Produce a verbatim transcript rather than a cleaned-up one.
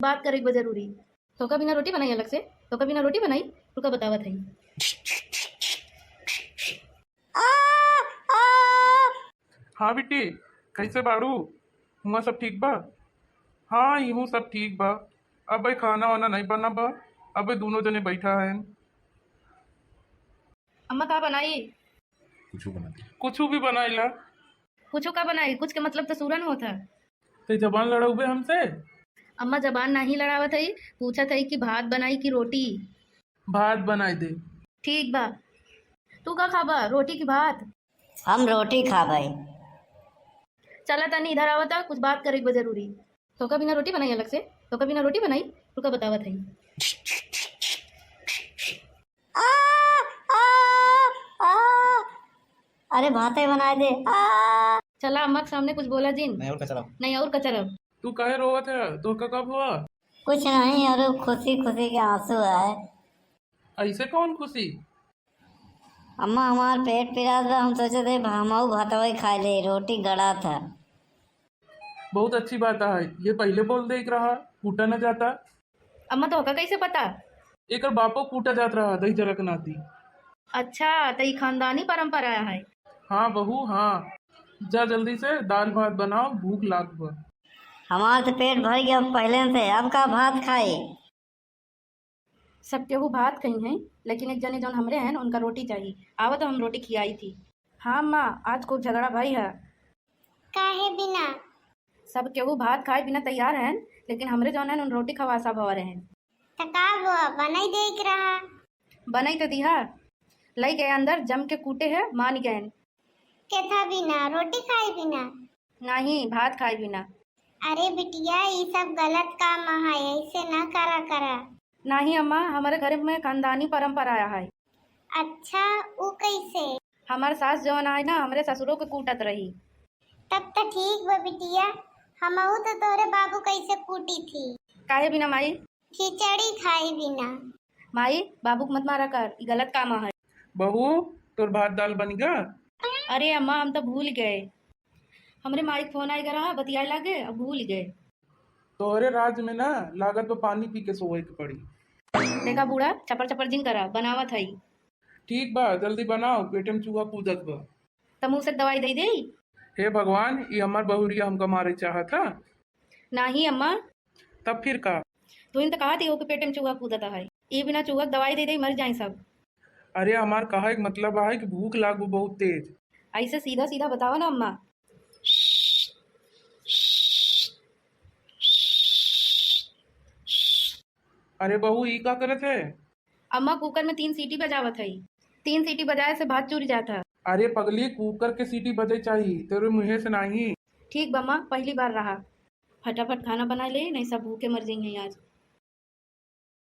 बात करे के बा जरूरी। तोका बिना रोटी बनाई अलग से? तोका बिना रोटी बनाई? रुका, बतावत हई। हाँ बिट्टी, कैसे बाड़ू? हुआँ सब ठीक बा? हाँ, इहूँ सब ठीक बा। अबे खाना वाना नहीं बना बा, अबे दुनो जने बैठा हैं। अम्मा का बनाई? कुछू बना दे। कुछू भी बनाई ला। कुछू का बनाई? कुछ के मतलब तो सूरन होत है। ते जबान लड़ाउबे हमसे? अम्मा जबान नहीं लड़ावत हई, पूछत हई कि भात बनाई कि रोटी? भात बनाई दे। ठीक बा। तू का खाबा, रोटी की भात? हम रोटी खाबे। चला तनी इधर आवता, कुछ बात करे के बा जरूरी। तोका बिना रोटी बनाई अलग से? तोका बिना रोटी बनाई? रुका, बतावत हई। आ, आ, आ। अरे भाते बनाए दे। आ। चला अम्मा के सामने कुछ बोला जिन। नहीं और कचरा। नहीं और कचरा। तू काहे रोवत है? तोका का भवा? कुछ नहीं, अरे खुशी खुशी के आंसू है। ऐसे कौन खुशी? अम्मा, हमार पेट पिरात बा, हम सोचे थे हमहू भातवे खाए ले, रोटी गड़ात है। बहुत अच्छी बात है, ये पहिले बोल देइक रहा, कूटा न जाता। अम्मा, तोहका कैसे पता? एकर बापो कूटा जात रहा दहिजरा के नाती। अच्छा, त ई खानदानी परंपरा है। हाँ बहू, हाँ। जा जल्दी से दाल भात बनाओ, भूख लाग बा। हमार तो पेट भर गया पहिले से, अब का भात खाई? सब केहू भात खई हैं, लेकिन एक जने जौन हमरे हैं, उनका रोटी चाही। आवा तो हम रोटी खियाई थी। हाँ माँ, आज खूब झगड़ा भई है। काहे बिना? सब केहू भात खाए बिना तैयार हैं, लेकिन हमरे जौन हैं, उन रोटी खवा सब हो रहे हैं। त का वो बनाई देइक रहा? बनाई तो दिहा, लई गए अंदर, जम के कूटे है, मान गए। केथा बिना? रोटी खाए बिना? नहीं, भात खाए बिना। अरे बिटिया, ई सब गलत काम है, ऐसे ना करा करा। नहीं अम्मा, हमारे घर में खानदानी परंपरा है। अच्छा, ऊ कैसे? हमार सास जवन आए ना, हमरे ससुरो के कूटत रही। तब त ठीक बा बिटिया, हमहू तो तोहरे बाबू कैसे कूटी थी। काहे बिना माई? खिचड़ी खाई बिना। माई, बाबू के मत मारा कर, ई गलत काम है। बहू, तोर भात दाल बन गा? अरे अम्मा, हम तो भूल गए। हमरे माई के फोन आए रहा, बतियाए लागे, अब भूल गए। तोहरे राज में ना, लागत बा पानी पी के सोए के पड़ी। देखा बूढ़ा, चपर चपर जिन करा, बनावत हई। ठीक बा, जल्दी बनाओ, पेटे में चूहा कूदत बा। त मुँह से दवाई दे देई। हे भगवान, ई हमार बहुरिया हमका मारे चाहत ह? नाही अम्मा। तब फिर का? तुहिन त कहत ही हो कि पेटे में चूहा कूदत है। ई बिना चूहा के दवाई दे देई, मर जाए सब। अरे हमार कहे के मतलब है कि भूख लागू बहुत तेज। ऐसे सीधा सीधा बतावा ना अम्मा। अरे बहू, ई का करत है? अम्मा कुकर में तीन सीटी बजावत हई। तीन सीटी बजाए से भात चुर जात है। अरे पगली, कुकर के सीटी बजे चाही, तेरे मुँहे से नाही। ठीक बा माँ, पहली बार रहा। फटाफट खाना बना ले, नहीं सब भूखे मर जाएंगे आज।